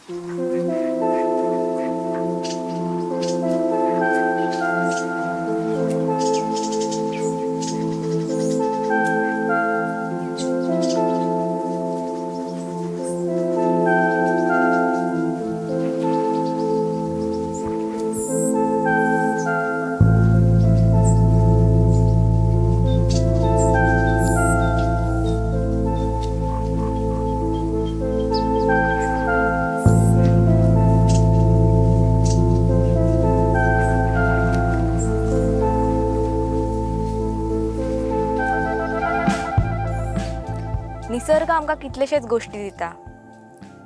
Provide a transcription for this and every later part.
निसर्ग आमकां कितलेशेच गोश्टी दिता,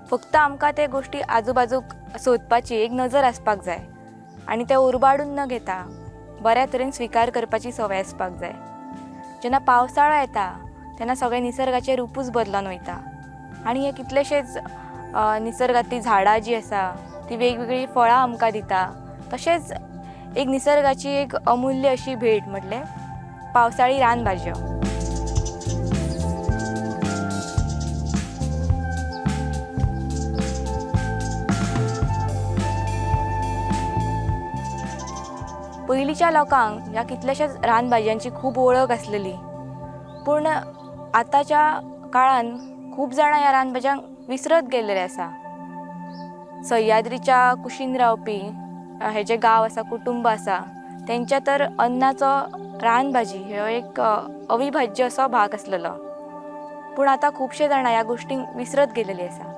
फक्त आमकां ते गोश्टी आजूबाजूक सोदपाची एक नजर आसपाक जाय आनी ते उरबाडून न घेता बऱ्या तरेन स्विकार करपाची संवय आसपाक जाय. जेन्ना पावसाळो येता तेन्ना सगळें निसर्गाचें रुपूच बदलून वयता आनी हे कितलेशेच निसर्गांतलीं झाडां जीं आसा ती वेगवेगळीं फळां आमकां दिता. तशेंच एक निसर्गाची एक अमूल्य अशी भेट म्हटल्यार पावसाळी रान भाजयो. पयलींच्या लोकांक ह्या कितल्याशाच रान भाजयांची खूब वळख आसलेली, पूण आतांच्या काळान खूब जाणां ह्या रान भाजयांक विसरत गेल्ले आसा. सह्याद्रीच्या कुशीन रावपी हे जे गांव आसा, कुटुंब आसा, तेंच्या तर अन्नाचो रान भाजी हो एक अविभाज्य असो भाग आसलेलो, पूण आतां खुबशे जाणां ह्या गोश्टींक विसरत गेलेली आसा.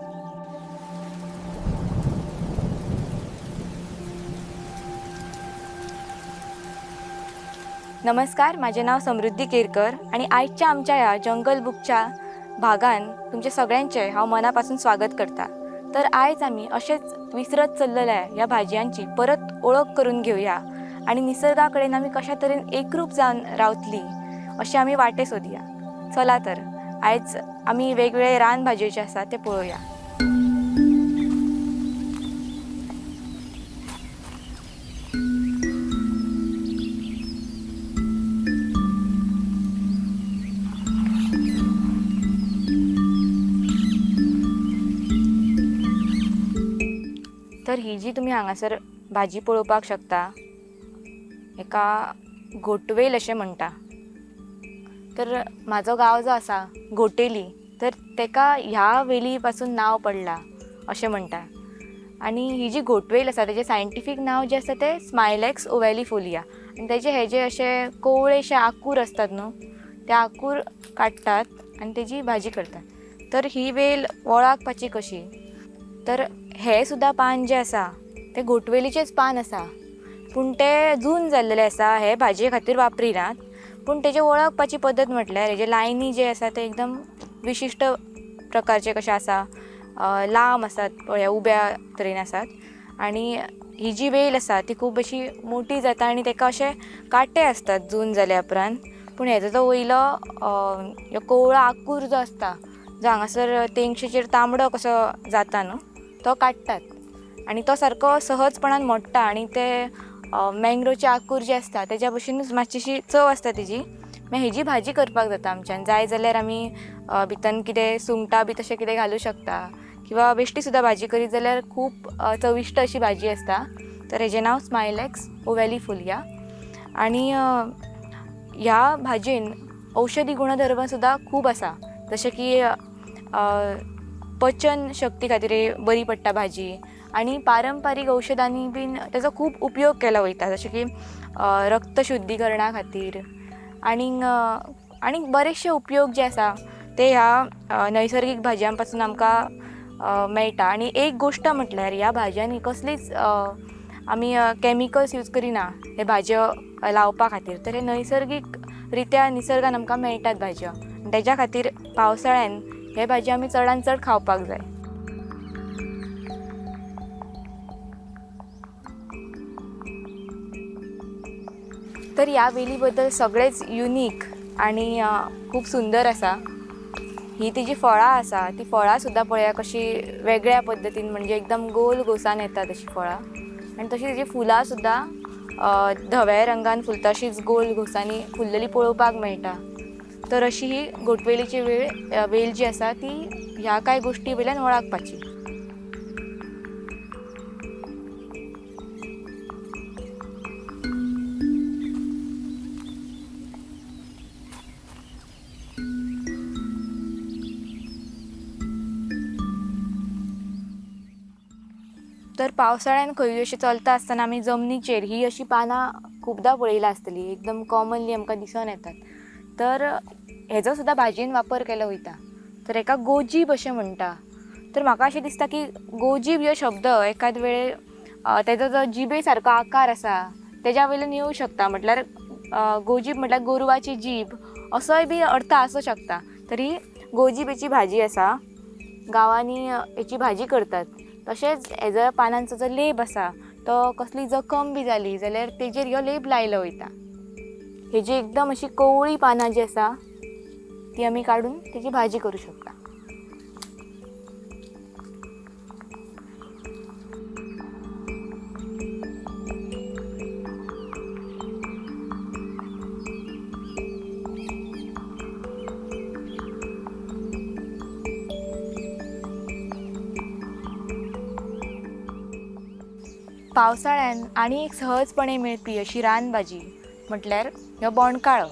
नमस्कार, म्हाजें नांव समृद्धी केरकर आनी आयच्या आमच्या ह्या जंगल बुकच्या भागान तुमचें सगळ्यांचें हांव मना पासून स्वागत करता. तर आयज आमी अशेंच विसरत चल्लेल्या ह्या भाजयांची परत वळख करून घेवया आनी निसर्गा कडेन आमी कशा तरेन एकरूप जावन रावतली अशें आमी वाटे सोदया. चला तर आयज आमी वेगवेगळे रान भाजयो जे आसा ते पळोवया. तर ही जी तुमी हांगासर भाजी पळोवपाक शकता हेका घोटवेल अशें म्हणटा. तर म्हाजो गांव जो आसा घोटेली, तर तेका ह्या वेली पासून नांव पडलां अशें म्हणटा. आनी ही जी घोटवेल आसा तेजें सायंटिफीक नांव जें आसा तें स्मायलॅक्स ओव्हॅलिफोलिया. आनी तेजे हे जे अशे कोवळेशे आंकूर आसतात न्हू, ते आंकूर काडटात आनी तेजी भाजी करतात. तर ही वेल वळखपाची कशी, तर हे सुद्दां पान जें आसा तें घोटवेलीचेंच पान आसा, पूण तें जून जाल्लेलें आसा, हे भाजये खातीर वापरिनात. पूण तेजें वळखपाची पद्दत म्हटल्यार हेजे लायनी जे आसा ते एकदम विशिश्ट प्रकारचे कशे आसा, लांब आसात, पळया उब्या तरेन आसात. आनी ही जी वेल आसा ती खूब अशी मोटी जाता आनी तेका अशे कांटे आसतात जून जाल्या उपरांत. पूण हेजो जो वयलो कोवळो आंकूर जो आसता, जो हांगासर तेंगशेचेर तांबडो कसो जाता न्हू, तो काडटात आनी तो सारको सहजपणान मोडटा आनी ते मँग्रोचे आंकूर जे आसता तेज्या भशेनूच मातशीशी चव आसता तेजी. मागीर हेजी भाजी करपाक जाता आमच्यान, जाय जाल्यार आमी भितन कितें सुंगटां बी तशें कितें घालूं शकता किंवा बेश्टी सुद्दां भाजी करीत जाल्यार खूब चविश्ट अशी भाजी आसता. तर हेजें नांव स्मायलॅक्स ओव्हॅलिफोलिया. आनी ह्या भाजयेन औषधी गुणधर्म सुद्दां खूब आसा, जशें की पचन शक्ती खातीर बरी पडटा भाजी आनी पारंपारीक औशधांनी बीन तेजो खूब उपयोग केलो वयता, जशें की रक्त शुध्दीकरणा खातीर आनीक आनीक बरेचशे उपयोग जे आसा ते ह्या नैसर्गीक भाजयां पासून आमकां मेळटा. आनी एक गोश्ट म्हटल्यार ह्या भाजयांनी कसलीच आमी कॅमिकल्स यूज करिना हे भाजयो लावपा खातीर, तर हे नैसर्गीक रित्या निसर्गान आमकां मेळटात भाजयो. तेज्या खातीर पावसाळ्यान हे भाजी आमी चडान चड खावपाक जाय. तर ह्या वेली बद्दल सगळेंच युनीक आनी खूब सुंदर आसा. ही तिजी फळां आसा ती फळां सुद्दां पळया कशी वेगळ्या पद्दतीन, म्हणजे एकदम गोल गोसान येतात अशी फळां. आनी तशी तिजी फुलां सुद्दां धव्या रंगान फुलता, अशीच गोल घोसांनी फुल्लेली पळोवपाक मेळटा. तर अशी ही घोटवेलीची वेल जी आसा ती ह्या कांय गोश्टी वयल्यान वळखपाची. तर पावसाळ्यान खंयूय अशें चलता आसतना आमी जमनीचेर ही अशी पानां खुबदां पळयलां आसतली, एकदम कॉमनली आमकां दिसून येतात. तर हेजो सुद्दां भाजयेन वापर केलो वयता. तर हेका गोजीब अशें म्हणटा. तर म्हाका अशें दिसता की गोजीब हो शब्द एकाद वेळे तेजो जो जिबे सारको आकार आसा तेज्या वयल्यान येवं शकता. म्हटल्यार गोजीब म्हटल्यार गोरवाची जीब असोय बी अर्थ आसूं शकता. तरी गोजिबेची भाजी आसा, गांवांनी हेची भाजी करतात. तशेंच हेजो पानांचो जो लेप आसा तो कसली जखम बी जाली जाल्यार तेजेर हो लेप लायलो वयता. हेजी एकदम अशी कोवळी पानां जी आसा ती आमी काडून तेजी भाजी करूं शकता. पावसाळ्यान आनी एक सहजपणे मेळपी अशी रानभाजी म्हटल्यार ह्यो बोणकाळो.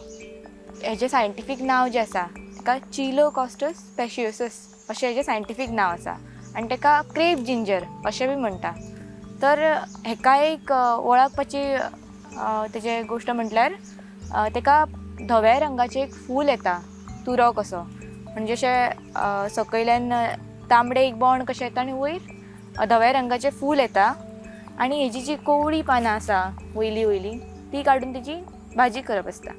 हेजें सायंटिफीक नांव जें आसा ताका चिलो कॉस्टस स्पेशियोसस अशें हेजें सायंटिफीक नांव आसा आनी ताका क्रेप जिंजर अशें बी म्हणटा. तर हेका एक वळखपाची तेजे गोश्ट म्हटल्यार ताका धव्या रंगाचें एक फूल येता, तुरो कसो, म्हणजे अशें सकयल्यान तांबडे एक बोंड कशें येता आनी वयर धव्या रंगाचें फूल येता. आनी हेजी जी कोवळी पानां आसा वयली वयली ती काडून तेजी भाजी करप आसता.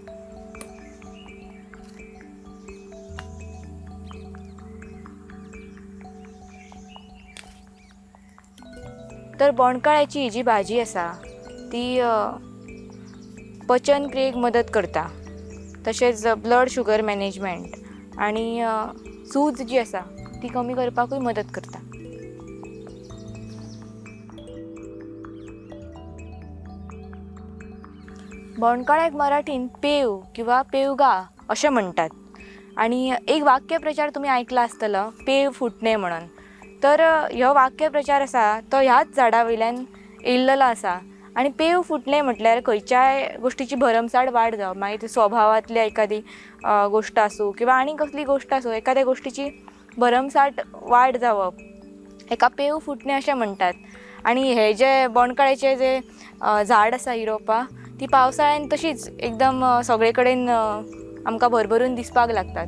तर बोणकाळ्याची ही जी भाजी आसा ती पचन क्रियेक मदत करता, तशेंच ब्लड शुगर मॅनेजमेंट आनी सूज जी आसा ती कमी करपाकूय मदत करता. बोणकाळ्याक मराठीन पेव किंवा पेवगा अशें म्हणटात. आनी एक वाक्यप्रचार तुमी आयकला आसतलो, पेव फुटणे म्हणून. तर ह्यो वाक्यप्रचार आसा तो ह्याच झाडा वयल्यान येयल्लो आसा. आनी पेव फुटणे म्हटल्यार खंयच्याय गोश्टीची भरमसाठ वाड जावप, मागीर ती स्वभावांतली एखादी गोश्ट आसूं किंवा आनी कसली गोश्ट आसूं, एखाद्या गोश्टीची भरमसाठ वाड जावप हेका पेव फुटणे अशें म्हणटात. आनी हे जे बोणकाळ्याचे जे झाड आसा ही रोपां ती पावसाळ्यान तशीच एकदम सगळे कडेन आमकां भरभरून दिसपाक लागतात.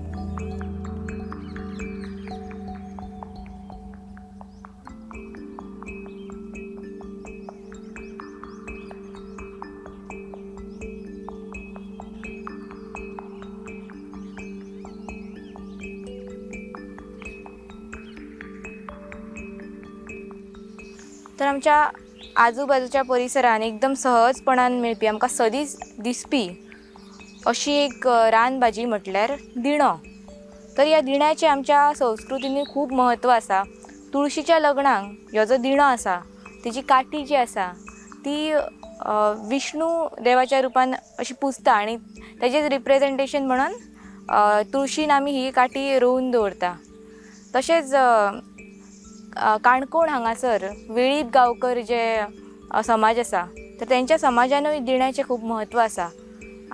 तर आमच्या आजूबाजूच्या परिसरान एकदम सहजपणान मेळपी, आमकां सदींच दिसपी अशी एक रानभाजी म्हटल्यार दिणो. तर ह्या दिण्याचें आमच्या संस्कृतींनी खूब म्हत्व आसा. तुळशीच्या लग्नाक ह्यो जो दिणो आसा तेजी काठी जी आसा ती विष्णू देवाच्या रुपान अशी पुजता आनी तेजें रिप्रेजेंटेशन म्हणून तुळशीन आमी ही काठी रोवन दवरता. तशेंच काणकोण हांगासर वेळीप गांवकर जे समाज आसा तर तेंच्या समाजानूय दिण्याचें खूब म्हत्व आसा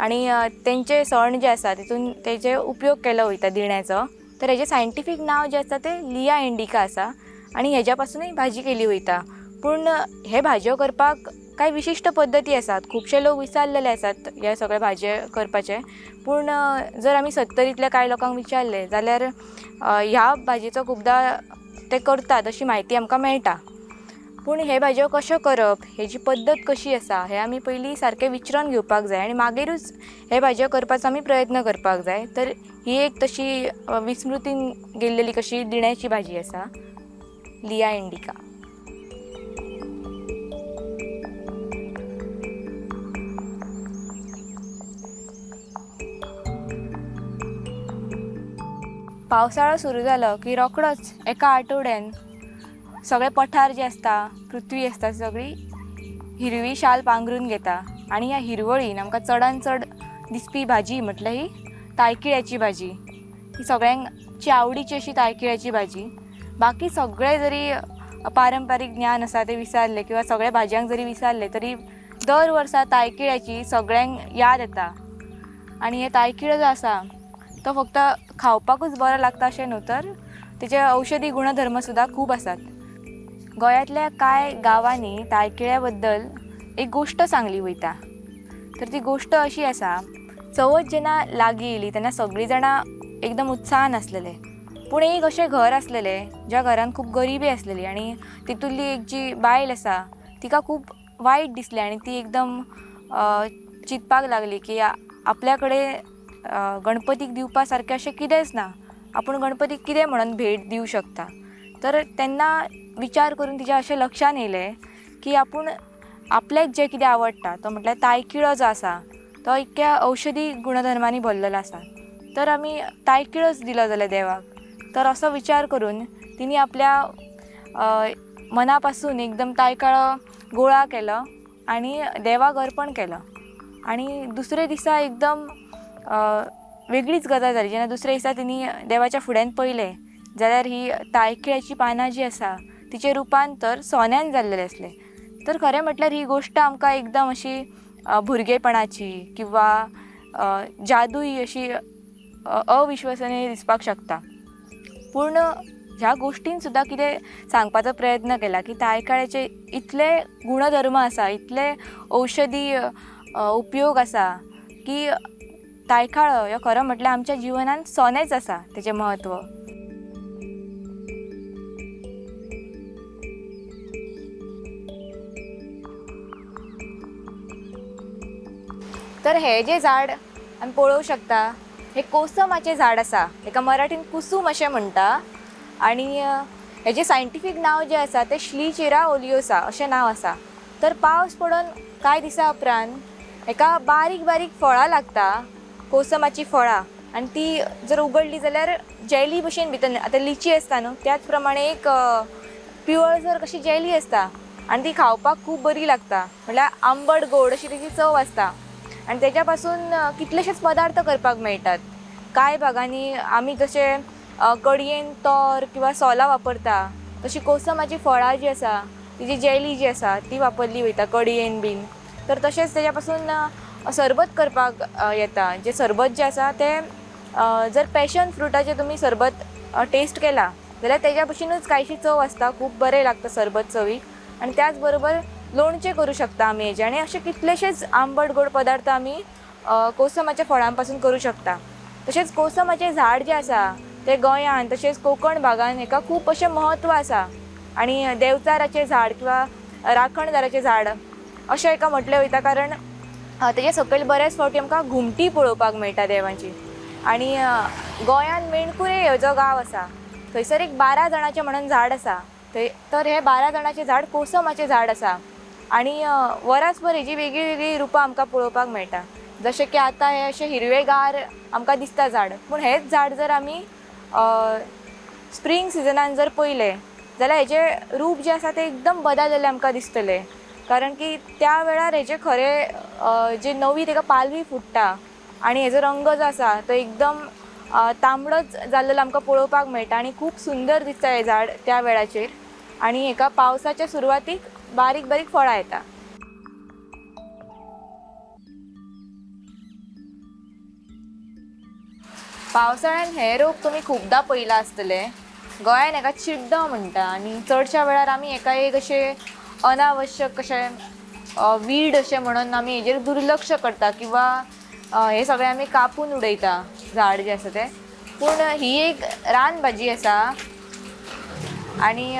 आनी तेंचे सण जे आसा तितून तेजे उपयोग केलो वयता दिण्याचो. तर हेजें सायंटिफीक नांव जें आसा तें लिया इंडिका आसा आनी हेज्या पासुनूय भाजी केली वयता. पूण हे भाजयो करपाक कांय विशिश्ट पद्दती आसात, खुबशे लोक विसरलेले आसात हे सगळे भाजये करपाचे. पूण जर आमी सत्तरींतल्या कांय लोकांक विचारलें जाल्यार ह्या भाजयेचो खुबदां ते करतात अशी म्हायती आमकां मेळटा. पूण हे भाजयो कश्यो करप, हेजी पद्दत कशी आसा हें आमी पयलीं सारकें विचरोन घेवपाक जाय आनी मागीरूच हे भाजयो करपाचो आमी प्रयत्न करपाक जाय. तर ही एक तशी विस्मृतीन गेल्लेली कशी दिण्याची भाजी आसा, लिया इंडिका. पावसाळो सुरू जालो की रोकडोच एका आठवड्यान सगळे पठार जे आसता, पृथ्वी आसता सगळी हिरवी शाल पांगरून घेता आनी ह्या हिरवळीन आमकां चडान चड दिसपी भाजी म्हटल्यार ही तायकिळ्याची भाजी. ही सगळ्यांची आवडीची अशी तायकिळ्याची भाजी. बाकी सगळे जरी पारंपारीक ज्ञान आसा तें विसरले किंवा सगळ्या भाजयांक जरी विसरले तरी दर वर्सा तायकिळ्याची सगळ्यांक याद येता. आनी हे तायकिळो जो आसा तो फक्त खावपाकूच बरो लागता अशें न्हू, तर तेचे औषधी गुणधर्म सुद्दां खूब आसात. गोंयांतल्या कांय गांवांनी तायकिळ्या बद्दल एक गोश्ट सांगली वयता. तर ती गोश्ट अशी आसा, चवथ जेन्ना लागीं येयली तेन्ना सगळीं जाणां एकदम उत्साहान आसलेले. पूण एक अशें घर आसलेलें ज्या घरान खूब गरिबी आसलेली आनी तितुली एक जी बायल आसा तिका खूब वायट दिसलें आनी ती एकदम चिंतपाक लागली की आपल्या कडेन गणपतीक दिवपा सारकें अशें कितेंच ना, आपूण गणपतीक कितें म्हणून भेट दिवं शकता. तर तेन्ना विचार करून तिच्या अशें लक्षान येयलें की आपूण आपल्याक जें कितें आवडटा तो म्हटल्यार तायकिळो जो आसा तो इतक्या औशधी गुणधर्मांनी भरलेलो आसा, तर आमी तायकिळोच दिलो जाल्यार देवाक. तर असो विचार करून तिणी आपल्या मना पासून एकदम तायकिळो गोळा केलो आनी देवाक अर्पण केलो. आनी दुसरे दिसा एकदम वेगळीच गजाल जाली. जेन्ना दुसरे दिसा तिणी देवाच्या फुड्यान पळयलें जाल्यार ही तायकिळ्याची पानां जी आसा तिचें रुपांतर सोन्यान जाल्लेलें आसलें. तर खरें म्हटल्यार ही गोश्ट आमकां एकदम अशी भुरगेपणाची किंवा जादूई अशी अविश्वसनीय दिसपाक शकता, पूण ह्या गोश्टीन सुद्दां कितें सांगपाचो प्रयत्न केला की तायकिळ्याचे इतले गुणधर्म आसा, इतले औशधी उपयोग आसा की तायकिळो हो खरो म्हटल्यार आमच्या जिवनांत सोनेंच आसा तेचें म्हत्व. तर हे जे झाड आमी पळोवंक शकता हे कोसमाचें झाड आसा, हेका मराठीन कुसूम अशें म्हणटा. आनी हेजें सायंटिफीक नांव जें आसा तें श्लीचेरा ओलियोसा अशें नांव आसा. तर पावस पडून कांय दिसां उपरांत हेका बारीक बारीक फळां लागता, कोसमाचीं फळां, आनी ती जर उगडली जाल्यार जेली भशेन भितर, आतां लिची आसता न्हू त्याच प्रमाणे एक पिवळसर कशी जेली आसता आनी ती खावपाक खूब बरी लागता, म्हळ्यार आंबट गोड अशी तेजी चव आसता. आनी तेज्या पासून कितलेशेच पदार्थ करपाक मेळटात. कांय भागांनी आमी जशें कडयेन तोर किंवा सोलां वापरता तशी कोसमाची फळां जी आसा तिजी जेली जी आसा ती वापरली वयता कडयेन बीन. तर तशेंच तेज्या पासून सरबत करपाक येता. जें सरबत जें आसा तें जर पॅशन फ्रुटाचें तुमी सरबत टेस्ट केला जाल्यार तेज्या भशेनूच कांयशी चव आसता, खूब बरें लागता सरबत चवीक. आनी त्याच बरोबर लोणचें करूं शकता आमी हेजें. आनी अशे कितलेशेच आंबट गोड पदार्थ आमी कोसमाच्या फळां पासून करूं शकता. तशेंच कोसमाचें झाड जें आसा तें गोंयांत तशेंच कोंकण भागान हेका खूब अशें म्हत्व आसा. आनी देंवचाराचें झाड किंवा राखणदाराचें झाड अशें हेका म्हटलें वयता, कारण तेजे सकयल बऱ्याच फावटी आमकां घुमटी पळोवपाक मेळटा देवांची. आनी गोंयांत मेणकुरे हो जो गांव आसा थंयसर एक 12 जाणाचें म्हणून झाड आसा थंय. तर हें 12 जाणाचें झाड कोसमाचें झाड आसा. आनी वरासभर हेजी वेगळीं वेगळीं रुपां आमकां पळोवपाक मेळटा. जशें की आतां हें अशें हिरवेगार आमकां दिसता झाड, पूण हेंच झाड जर आमी स्प्रींग सिजनान जर पळयलें जाल्यार हेजें रूप जें आसा तें एकदम बदललेलें आमकां दिसतलें, कारण की त्या वेळार हेजें खरें जे नवी तेका पालवी फुट्टा आनी हेजो रंग जो आसा तो एकदम तांबडोच जाल्लेलो आमकां पळोवपाक मेळटा आनी खूब सुंदर दिसता हें झाड त्या वेळाचेर. आनी हेका पावसाच्या सुरवातीक बारीक बारीक फळां येता. पावसाळ्यान हे रोग तुमी खुबदां पळयला आसतले. गोंयान हेका चिड्डो म्हणटा आनी चडश्या वेळार आमी हेका एक अशें अनावश्यक कशें वीड अशें म्हणून आमी हेजेर दुर्लक्ष करता किंवा हे सगळें आमी कापून उडयता झाड जें आसा तें. पूण ही एक रान भाजी आसा आनी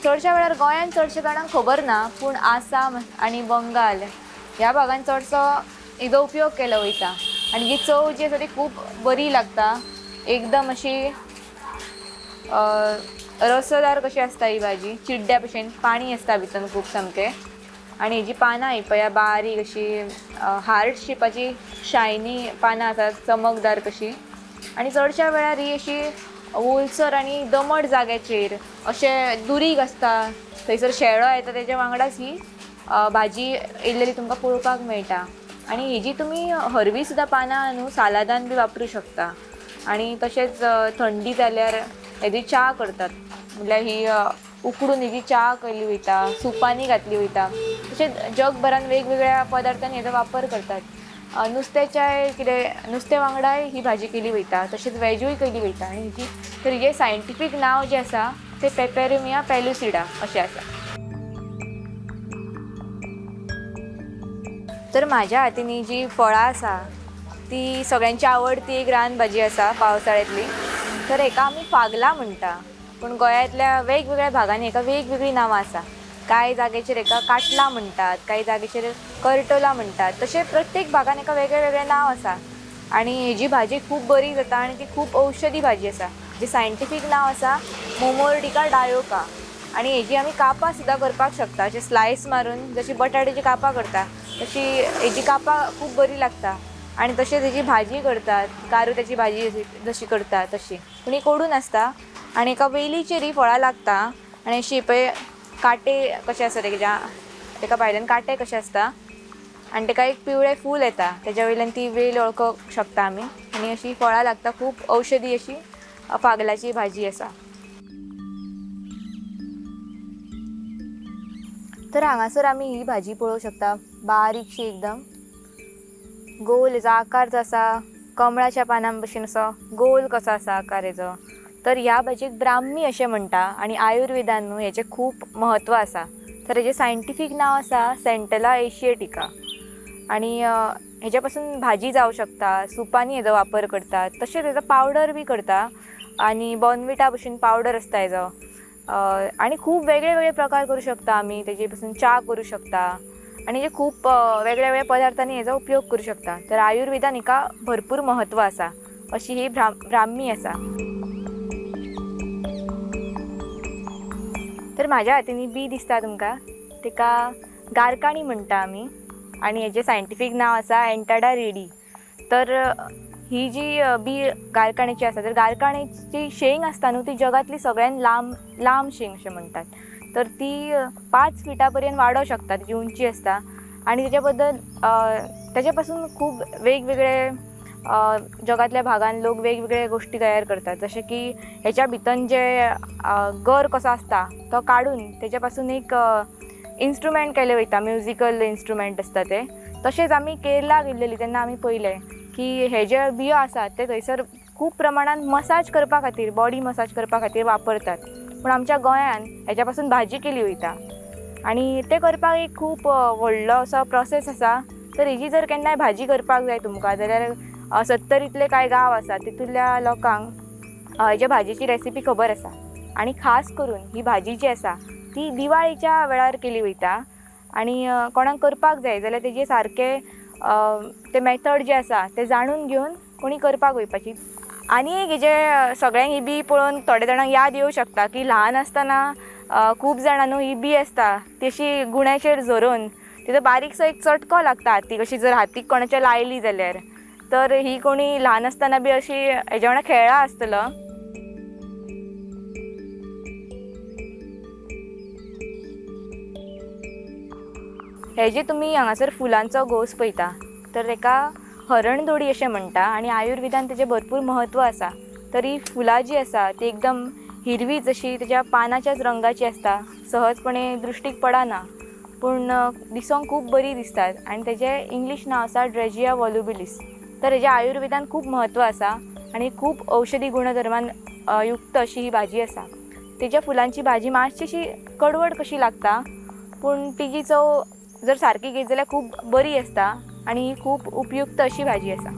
चडश्या वेळार गोंयान चडशे जाणांक खबर ना, पूण आसाम आनी बंगाल ह्या भागान चडसो हेजो उपयोग केलो वयता. आनी ही चव जी आसा ती खूब बरी लागता, एकदम अशी रसदार कशी आसता ही भाजी, चिड्ड्या भशेन पाणी आसता भितर खूब सामकें. आनी हेजी पानां ही पळया बारीक अशी हार्ट शेपाची शायनी पानां आसात, चमकदार कशी. आनी चडश्या वेळार ही अशी ओलसर आनी दमट जाग्याचेर अशें दुरीग आसता थंयसर शेळो येता तेज्या वांगडाच ही भाजी येयल्लेली तुमकां पळोवपाक मेळटा. आनी हेजी तुमी हरवी सुद्दां पानां न्हू सालादान बी वापरूं शकता. आनी तशेंच थंडी जाल्यार हेजी च्या करतात, म्हटल्यार ही उकडून हेजी च्या केली वयता, सुपांनी घातली वयता. तशेंच जगभरान वेगवेगळ्या पदार्थांनी हेजो वापर करतात. नुस्त्याच्याय कितें नुस्तें वांगडाय ही भाजी केली वयता, तशेंच वेजूय केली वयता. आनी हेजी तर हेजें सायंटिफीक नांव जें आसा तें पेपेरोमिया पेलुसिडा अशें आसा. तर म्हाज्या हातींनी जी फळां आसा ती सगळ्यांची आवडती एक रान भाजी आसा पावसाळ्यांतली. तर हेका आमी फागलां म्हणटा, पूण गोंयांतल्या वेगवेगळ्या भागांनी हेका वेगवेगळीं नांवां आसा. कांय जाग्याचेर हेका काटलां म्हणटात, कांय जाग्याचेर करटोलां म्हणटात, तशें प्रत्येक भागान हेका वेगळें वेगळें नांव आसा. आनी हेजी भाजी खूब बरी जाता आनी ती खूब औषधी भाजी आसा. जी सायंटिफीक नांव आसा मोमोर्डिका डायोका. आनी हेजी आमी कापां सुद्दां करपाक शकता, अशें स्लायस मारून जशी बटाट्याची कापां करता तशी हेजी कापां खूब बरी लागता. आनी तशेंच हेजी भाजी करतात, कारुत्याची भाजी जशी करता तशी, पूण ही कोडू नासता. आनी एका वेलीचेर ही फळां लागता आनी अशी पळय कांटे कशे आसता तेज्या, तेका भायल्यान कांटे कशे आसता आनी तेका एक पिवळें फूल येता, तेज्या वयल्यान ती वेल वळखूंक शकता आमी. आनी अशी फळां लागता, खूब औषधी अशी फागलाची भाजी आसा. तर हांगासर आमी ही भाजी पळोवंक शकता, बारीकशी एकदम गोल, हेजो आकार जो आसा कमळाच्या पानां भशेन असो गोल कसो आसा आकार हेजो. तर ह्या भाजयेक ब्राह्मी अशें म्हणटा आनी आयुर्वेदान न्हू हेचें खूब म्हत्व आसा. तर हेजें सायंटिफीक नांव आसा सेंटेला एशिएटिका. आनी हेज्या पासून भाजी जावं शकता, सुपांनी हेजो वापर करतात, तशेंच हेजो पावडर बी करता आनी बॉर्नविटा भशेन पावडर आसता हेजो. आनी खूब वेगळे वेगळे प्रकार करूं शकता आमी, तेजे पासून च्या करूं शकता आनी हे खूब वेगळे वेगळे पदार्थांनी हेजो उपयोग करूं शकता. तर आयुर्वेदान हिका भरपूर म्हत्व आसा, अशी ही ब्राह्मी आसा. तर म्हाज्या हातीन बी दिसता तुमकां, तिका गारकाणी म्हणटा आमी आनी हेजें सायंटिफीक नांव आसा एंटाडा रेडी. तर ही जी बी गारकाणीची आसा, तर गारकाणीची शेंग आसता न्हू ती जगांतली सगळ्यान लांब लांब शेंग अशें म्हणटात. तर ती 5 फिटा पर्यंत वाडोवंक शकता, तिची उंची आसता. आनी तेच्या बद्दल तेच्या पासून खूब वेगवेगळे जगांतल्या भागान लोक वेगवेगळे गोश्टी तयार करतात, जशें की हेच्या भितर जे गर कसो आसता तो काडून तेच्या पासून एक इन्स्ट्रुमेंट केलें वयता, म्युजिकल इन्स्ट्रुमेंट आसता ते. तशेंच आमी केरला गेल्लेली तेन्ना आमी पळयलें की हे जे बियो आसात ते थंयसर खूब प्रमाणान मसाज करपा खातीर, बॉडी मसाज करपा खातीर वापरतात. पूण आमच्या गोंयान हेच्या पासून भाजी केली वयता आनी तें करपाक एक खूब व्हडलो असो प्रोसेस आसा. तर हेजी जर केन्नाय भाजी करपाक जाय तुमकां जाल्यार 70 कांय गांव आसा तितूंतल्या लोकांक हेज्या भाजयेची रेसिपी खबर आसा. आनी खास करून ही भाजी जी आसा ती दिवाळेच्या वेळार केली वयता आनी कोणाक करपाक जाय जाल्यार तेजे सारकें ते मेथड जे आसा ते जाणून घेवन कोणी करपाक वयपाची. आनी एक हेजे सगळ्यांक ही बी पळोवन थोडे जाणांक याद येवं शकता की ल्हान आसतना खूब जाणां न्हू ही बी आसता ती अशी गुण्याचेर झरोवन तिजो बारीकसो एक चटको लागता हातीक, अशी जर हातीक कोणाच्या लायली जाल्यार. तर ही कोणी ल्हान आसतना बी अशी हेज्या वांगडा खेळ्ळा आसतलो. हे जे तुमी हांगासर फुलांचो घोस पळयता तर तेका हरणदोडी अशें म्हणटा आनी आयुर्वेदान तेजें भरपूर म्हत्व आसा. तर ही फुलां जी आसा ती एकदम हिरवी जशी तेज्या पानाच्याच रंगाची आसता, सहजपणे दृश्टीक पडना पूण दिसोंक खूब बरी दिसतात. आनी तेजें इंग्लीश नांव आसा ड्रेजिया वॉल्युबिलीस. तर हेजें आयुर्वेदान खूब म्हत्व आसा आनी खूब औषधी गुणधर्मान युक्त अशी ही भाजी आसा. तेज्या फुलांची भाजी मातशी कडवट कशी लागता पूण तिजी चव जर सारकी घेत जाल्यार खूब बरी आसता आनी ही खूब उपयुक्त अशी भाजी आसा.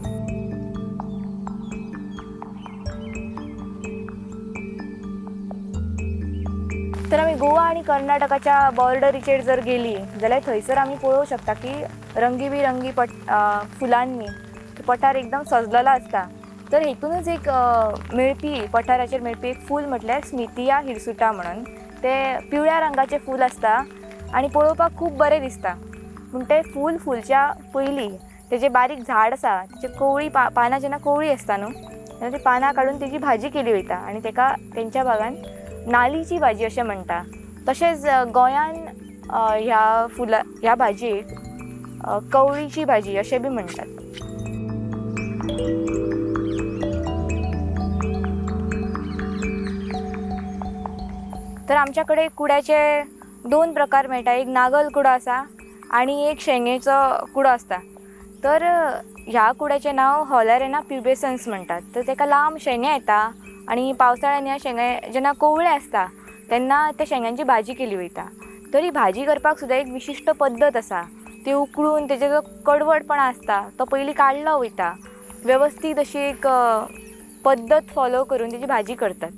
तर आमी गोवा आनी कर्नाटकाच्या बॉर्डरीचेर जर गेली जाल्यार थंयसर आमी पळोवंक शकता की रंगीबिरंगी फुलांनी पठार एकदम सजलेलो आसता. तर हेतूनच एक मेळपी पठाराचेर मेळपी एक फूल म्हटल्यार स्मिथिया हिरसुटा म्हणून, तें पिवळ्या रंगाचें फूल आसता आनी पळोवपाक खूब बरें दिसता. पूण तें फूल फुलच्या पयलीं तेजें बारीक झाड आसा तेची कोवळी पानां जेन्ना कोवळी आसता न्हू तेन्ना ती पानां काडून तेजी भाजी केली वयता आनी तेका तेंच्या भागान नालीची भाजी अशें म्हणटा. तशेंच गोंयान ह्या फुलां ह्या भाजयेक कवळीची भाजी अशें बी म्हणटात. तर आमच्या कडेन कुड्याचे 2 प्रकार मेळटा, एक नागल कुडो आसा आनी एक शेंगेचो कुडो आसता. तर ह्या कुड्याचें नांव हॉलरेना प्युबेसन्स म्हणटात. तर तेका लांब शेंगे येता आनी पावसाळ्यान ह्या शेंगे जेन्ना कोवळे आसता तेन्ना त्या शेंगांची भाजी केली वयता. तर ही भाजी करपाक सुद्दां एक विशिश्ट पद्दत आसा. ती उकळून तेजे जो कडवटपणा आसता तो पयलीं काडलो वयता. वेवस्थीत अशी एक पद्दत फॉलो करून तेजी भाजी करतात.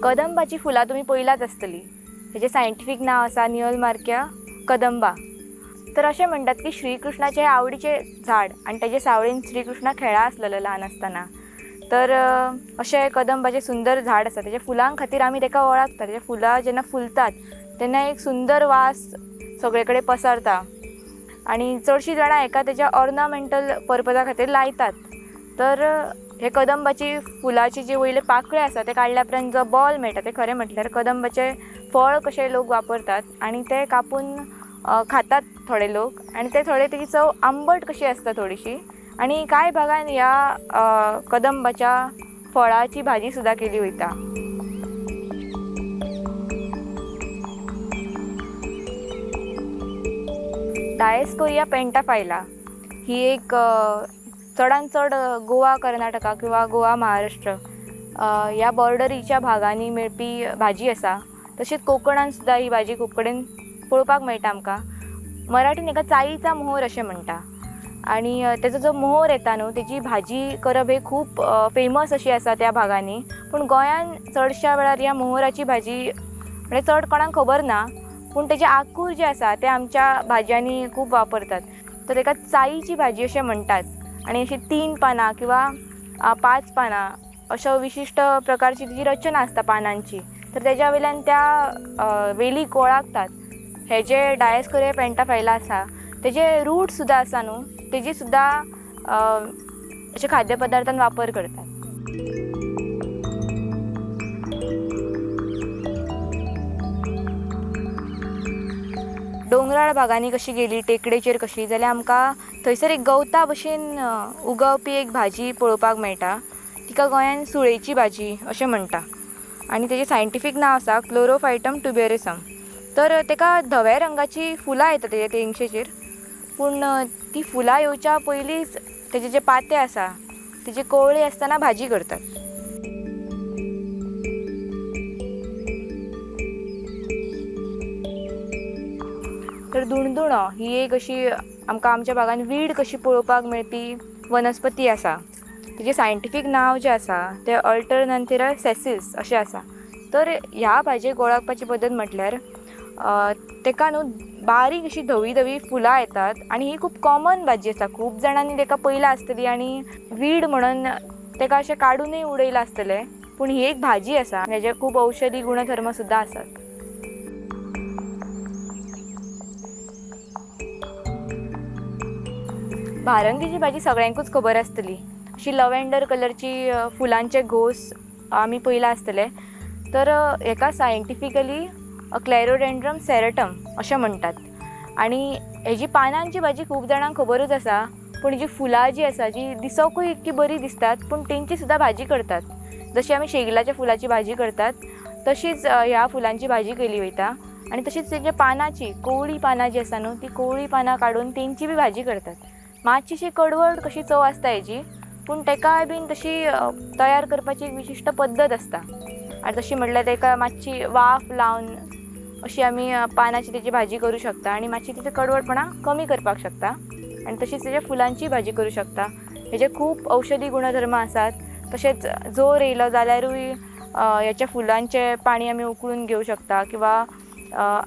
कदंबाची फुलां तुमी पळयलाच आसतलीं. हेजें सायंटिफीक नांव आसा निओलमार्किया कदंबा. तर अशें म्हणटात की श्रीकृष्णाचें आवडीचें झाड आनी तेजे सावळेन श्रीकृष्ण खेळा आसलेलो ल्हान आसतना. तर अशें कदंबाचें सुंदर झाड आसा. तेज्या फुलां खातीर आमी ताका वळखतात. तेज्या फुलां जेन्ना फुलतात तेन्ना एक सुंदर वास सगळे कडेन पसरता आनी चडशीं जाणां हेका तेज्या ऑर्नामेंटल पर्पजा खातीर लायतात. तर हे कदंबाची फुलाची जी वयले पाकळे आसा ते काडल्या उपरांत जो बॉल मेळटा ते खरें म्हटल्यार कदंबाचें फळ कशें लोक वापरतात आनी ते कापून खातात थोडे लोक आनी ते थोडे तेजी चव आंबट कशी आसता थोडीशी. आनी कांय भागान ह्या कदंबाच्या फळाची भाजी सुद्दां केली वयता. डायस्कोरिया पेंटाफायला ही एक चडान चड गोवा कर्नाटका किंवा गोवा महाराष्ट्र ह्या बॉर्डरीच्या भागांनी मेळपी भाजी आसा. तशेंच कोकणान सुद्दां ही भाजी खूब कडेन पळोवपाक मेळटा आमकां. मराठीन हेका चाईचा मोहर अशें म्हणटा आनी तेजो जो मोहर येता न्हू तेजी भाजी करप हे खूब फेमस अशी आसा त्या भागांनी. पूण गोंयान चडश्या वेळार ह्या मोहराची भाजी म्हणजे चड कोणाक खबर ना, पूण तेजे आंकूर जे आसा ते आमच्या भाजयांनी खूब वापरतात. तर तेका चाईची भाजी अशें म्हणटात आनी अशी 3 पानां किंवा 5 पानां अशो विशिश्ट प्रकारची तिची रचना आसता पानांची. तर तेज्या वयल्यान त्या वेलीक वळखतात. हे जे डायस्कोरिया पेंटाफायला आसा तेजे रूट सुद्दां आसा न्हू तेजी सुद्दां अशे खाद्यपदार्थान वापर करतात. दोंगराळ भागांनी कशी गेली टेकडेचेर कशी जाल्यार आमकां थंयसर एक गवता भशेन उगवपी एक भाजी पळोवपाक मेळटा. तिका गोंयान सुळेची भाजी अशें म्हणटा आनी तेजें सायंटिफीक नांव आसा क्लोरोफायटम ट्युबेरोसम. तर तेका धव्या रंगाची फुलां येता तेजे तेंगशेचेर, पूण ती फुलां येवच्या पयलींच तेजे जे पाते आसा तेजे कोवळे आसतना भाजी करतात. तर दुणदुणो ही एक अशी आमकां आमच्या भागान वीड कशी पळोवपाक मेळपी वनस्पती आसा. तिजें सायंटिफीक नांव जें आसा तें अल्टरनंथेरा सेसिल्स अशें आसा. तर ह्या भाजयेक वळखपाची पद्दत म्हटल्यार तेका न्हू बारीक अशी धवी धवी फुलां येतात आनी ही खूब कॉमन भाजी आसा. खूब जाणांनी तेका पळयला आसतली आनी वीड म्हणून तेका अशें काडुनूय उडयलां आसतलें, पूण ही एक भाजी आसा. हेजे खूब औषधी गुणधर्म सुद्दां आसात. भारंगीची भाजी सगळ्यांकूच खबर आसतली. अशी लव्हेंडर कलरची फुलांचे घोस आमी पळयला आसतले. तर हेका सायंटिफिकली क्लॅरोडेंड्रम सेरेटम अशें म्हणटात आनी हेजी पानांची भाजी खूब जाणांक खबरूच आसा, पूण जी फुलां जी आसा जी दिसोकूय इतकी बरी दिसतात पूण तेंची सुद्दां भाजी करतात. जशी आमी शेगलाच्या फुलाची भाजी करतात तशीच ह्या फुलांची भाजी केली वयता आनी तशीच तेंच्या पानाची कोवळी पानां जी आसा न्हू ती कोवळी पानां काडून तेंची बी भाजी करतात. मातशीशी कडवड कशी चव आसता हेजी, पूण तेकाय बीन तशी तयार करपाची एक विशिश्ट पद्दत आसता. आनी तशी म्हटल्यार तेका मातशी वाफ लावन अशी आमी पानाची तेजी भाजी करूं शकता आनी मातशी तिचे कडवडपणां कमी करपाक शकता आनी तशीच तेज्या फुलांची भाजी करूं शकता. हेजे खूब औषधी गुणधर्म आसात. तशेंच जोर येयलो जाल्यारूय हेच्या फुलांचें पाणी आमी उकळून घेवं शकता किंवा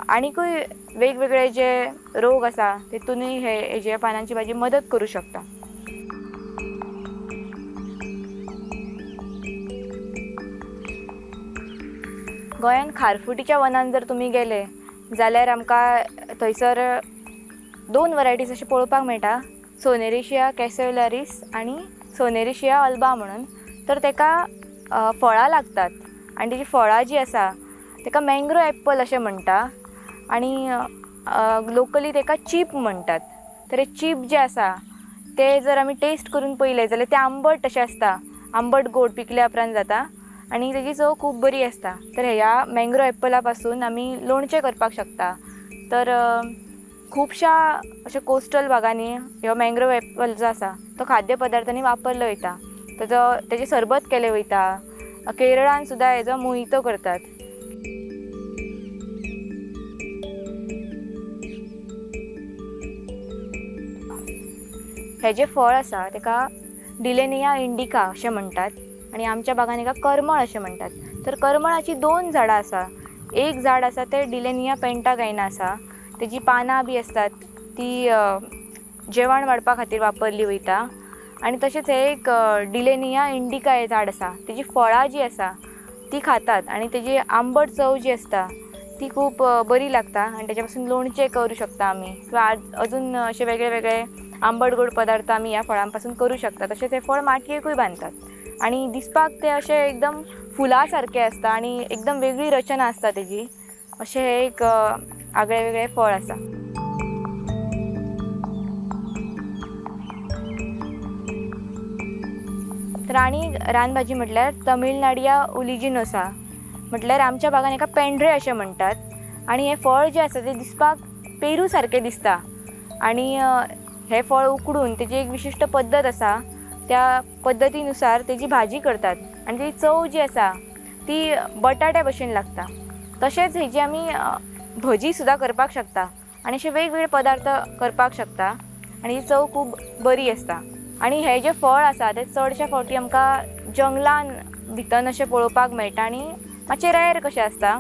आनीकूय वेगवेगळे जे रोग आसा तेतूनय हे हेजे पानांची भाजी मदत करूं शकता. गोंयांत खारफुटीच्या वनान जर तुमी गेले जाल्यार आमकां थंयसर 2 वरायटीज अशें पळोवपाक मेळटा, सोनेरेशिया कॅसोलॅरीस आनी सोनेरेशिया अल्बा म्हणून. तर तेका फळां लागतात आनी तेजी फळां जीं आसा तेका मँग्रो एप्पल अशें म्हणटा आनी लोकली तेका चीप म्हणटात. तर हे चीप जे आसा ते जर आमी टेस्ट करून पळयले जाल्यार ते आंबट अशें आसता, आंबट गोड पिकल्या उपरांत जाता आनी तेजी चव खूब बरी आसता. तर ह्या मँग्रो एप्पला पासून आमी लोणचें करपाक शकता. तर खुबश्या अशे कोस्टल भागांनी ह्यो मँग्रोव एप्पल जो आसा तो खाद्य पदार्थांनी वापरलो वयता. तेजो तेजें सरबत केलें वयता. केरळान सुद्दां हेजो मोहितो करतात. हेजें फळ आसा तेका डिलेनिया इंडिका अशें म्हणटात आनी आमच्या भागान हेका करमळ अशें म्हणटात. तर करमळाची दोन झाडां आसा. एक झाड आसा तें डिलेनिया पेंटागायना आसा. तेजी पानां बी आसतात ती जेवण वाडपा खातीर वापरली वयता. आनी तशेंच हें एक डिलेनिया इंडिका हें झाड आसा. तेजी फळां जीं आसा ती खातात आनी तेजी आंबट चव जी आसता ती खूब बरी लागता आनी तेच्या पासून लोणचें करूं शकता आमी किंवां अजून अशे वेगळे वेगळे आंबट गोड पदार्थ आमी ह्या फळां पासून करूं शकता. तशेंच हें फळ माटयेकूय बांदतात आनी दिसपाक तें अशें एकदम फुलां सारकें आसता आनी एकदम वेगळी रचना आसता तेजी. अशें हें एक आगळें वेगळें फळ आसा. तर आनी रानभाजी म्हटल्यार तमिळनाडिया ओलिजिनोसा म्हटल्यार आमच्या भागान हेका पेंढरे अशें म्हणटात. आनी हें फळ जें आसा तें दिसपाक पेरू सारकें दिसता आनी हें फळ उकडून तेजी एक विशिश्ट पद्दत आसा त्या पद्दतीनुसार तेजी भाजी करतात आनी तेजी चव जी आसा ती बटाट्या भशेन लागता. तशेंच हेजी आमी भजी सुद्दां करपाक शकता आनी अशे वेगवेगळे पदार्थ करपाक शकता आनी ही चव खूब बरी आसता. आनी हें जें फळ आसा तें चडशे फावटी आमकां जंगलान भितर अशें पळोवपाक मेळटा आनी मातशें रेर कशें आसता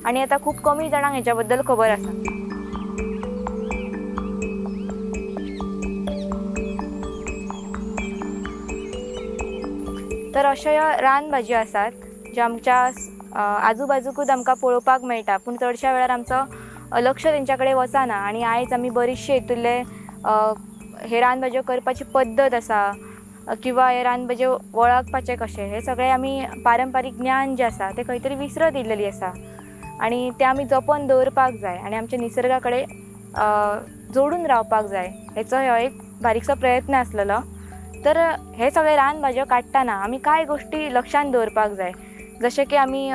आनी आतां खूब कमी जाणांक हेच्या बद्दल खबर आसा. तर अश्यो ह्यो रानभाजयो आसात ज्यो आमच्या आजूबाजूकूच आमकां पळोवपाक मेळटा, पूण चडश्या वेळार आमचो लक्ष तेंच्या कडेन वचना. आनी आयज आमी बरीचशी हितूंतले हे रानभाजयो करपाची पद्दत आसा किंवां हे रानभाजयो वळखपाचें कशें हें सगळें आमी पारंपारीक ज्ञान जें आसा तें खंय तरी विसरत येयलेली आसा आनी तें आमी जपून दवरपाक जाय आनी आमच्या निसर्गा कडेन जोडून रावपाक जाय हेचो हो एक बारीकसो प्रयत्न आसलेलो. तर हे सगळे रानभाजयो काडटना आमी कांय गोश्टी लक्षांत दवरपाक जाय, जशें की आमी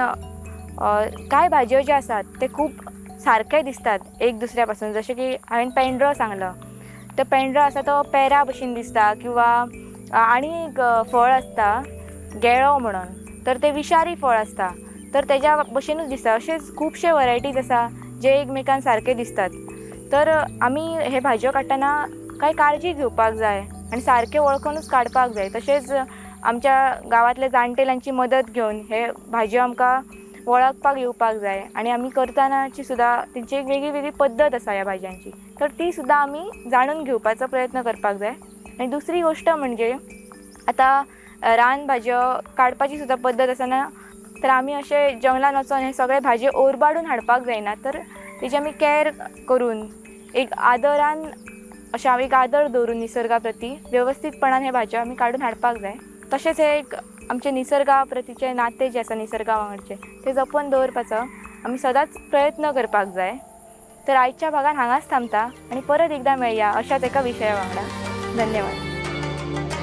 कांय भाजयो ज्यो आसात ते खूब सारके दिसतात एक दुसऱ्या पासून. जशें की हांवें पेंड्रो सांगलो, तो पेंड्रो आसा तो पेरा भशेन दिसता किंवां आनी एक फळ आसता गेळो म्हणून, तर तें विशारी फळ आसता तर तेज्या भशेनूच दिसता. अशेंच खुबशे वरायटीज आसा जे एकमेकान सारके दिसतात. तर आमी हे भाजयो काडटना कांय काळजी घेवपाक जाय आनी सारकें वळखुनूच काडपाक जाय. तशेंच आमच्या गांवांतल्या जाणटेल्यांची मदत घेवन हे भाजयो आमकां वळखपाक येवपाक जाय आनी आमी करतनाची सुद्दां तेंची एक वेगळी वेगळी पद्दत आसा ह्या भाजयांची, तर ती सुद्दां आमी जाणून घेवपाचो प्रयत्न करपाक जाय. आनी दुसरी गोश्ट म्हणजे आतां रान भाजयो काडपाची सुद्दां पद्दत आसना, तर आमी अशें जंगलान वचोन हे सगळे भाजयो ओरबाडून हाडपाक जायना, तर तेजी आमी कॅर करून एक आदरान अशें एक आदर दवरून निसर्गा प्रती वेवस्थीतपणान हे भाजयो आमी काडून हाडपाक जाय. तशेंच हे एक आमचे निसर्गा प्रतीचें नातें जें आसा निसर्गा वांगडचें तें जपून दवरपाचो आमी सदांच प्रयत्न करपाक जाय. तर आयच्या भागान हांगाच थांबता आनी परत एकदां मेळया अशाच एका विशया वांगडा. धन्यवाद.